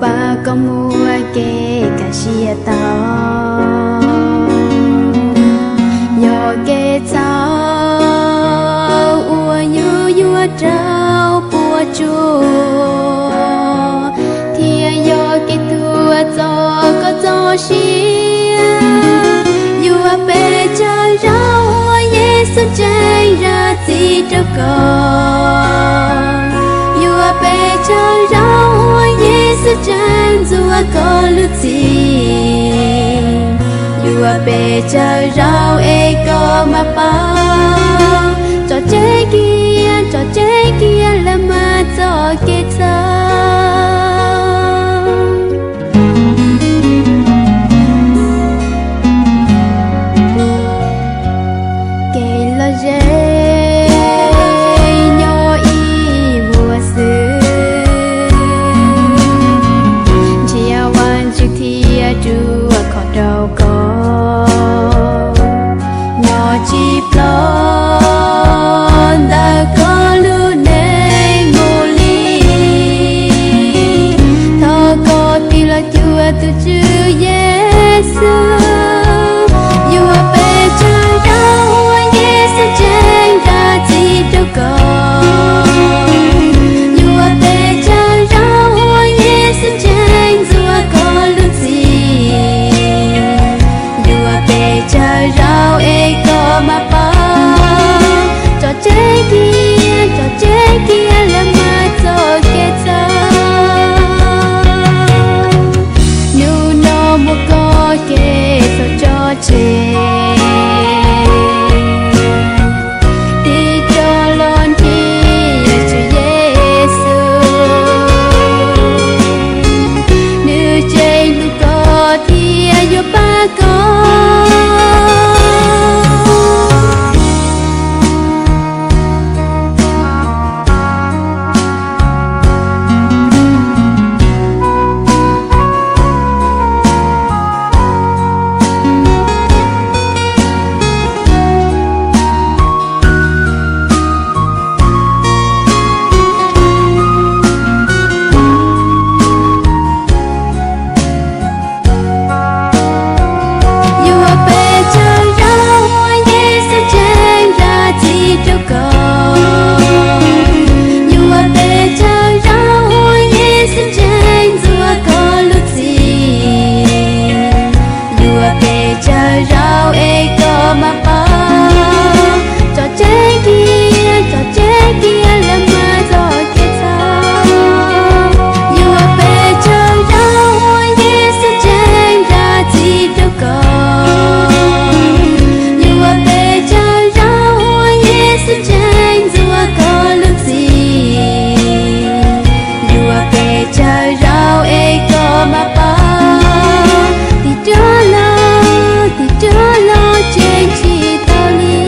Pab koj muaj kev kaj siab tau, yog kev txhaum uas yus yuav raug puas tsuaj, thiab yog kev tuag txog koj txoj sia, yuav peb caug zaus uas Yexus ntseeg zam txim rau koj. Yuav peb caug zaus uas Yexus ntseeg ntxuav koj lub txim. Yuav peb caug zaus es koj mam pab, tso tseg kiag, tso tseg kiag lawv mas txoj kev txhaum. Kev lom zem nyob ib vuag xwb, nrhiav Vajtswv thiab ruaj khov rau koj, nyob tsis ploj ntawm koj lub neej mus li. Thov koj tig los cuag tus Tswv Yexus, yuav peb caug zaus uas Yexus ntseeg zam txim rau koj. Yuav peb caug zaus uas Yexus ntseeg ntxuav koj lub txim. Yuav peb caug zaus es koj mam pab, tso tseg kiag, tso tseg kiag lawv mas txoj kev txhaum. Hnub no muaj koj kev txhaum tso tseg, tig rov los nrhiav Tswv Yexus, nws tseem hlub koj thiab yuav pab koj. Yuav peb caug zaus uas Yexus ntseeg zam txim rau koj. Yuav peb caug zaus uas Yexus ntseeg ntxuav koj lub txim. Yuav peb caug zaus es koj mam pab, tso tseg kiag, tso tseg kiag lawv mas txoj kev txhaum. Yuav peb caug zaus uas Yexus ntseeg zam txim rau koj. Yuav peb caug zaus uas Yexus ntseeg ntxuav koj lub txim. Yuav peb caug zaus es koj mam pab, tig rov los, tig rov los tsev tsis tau li.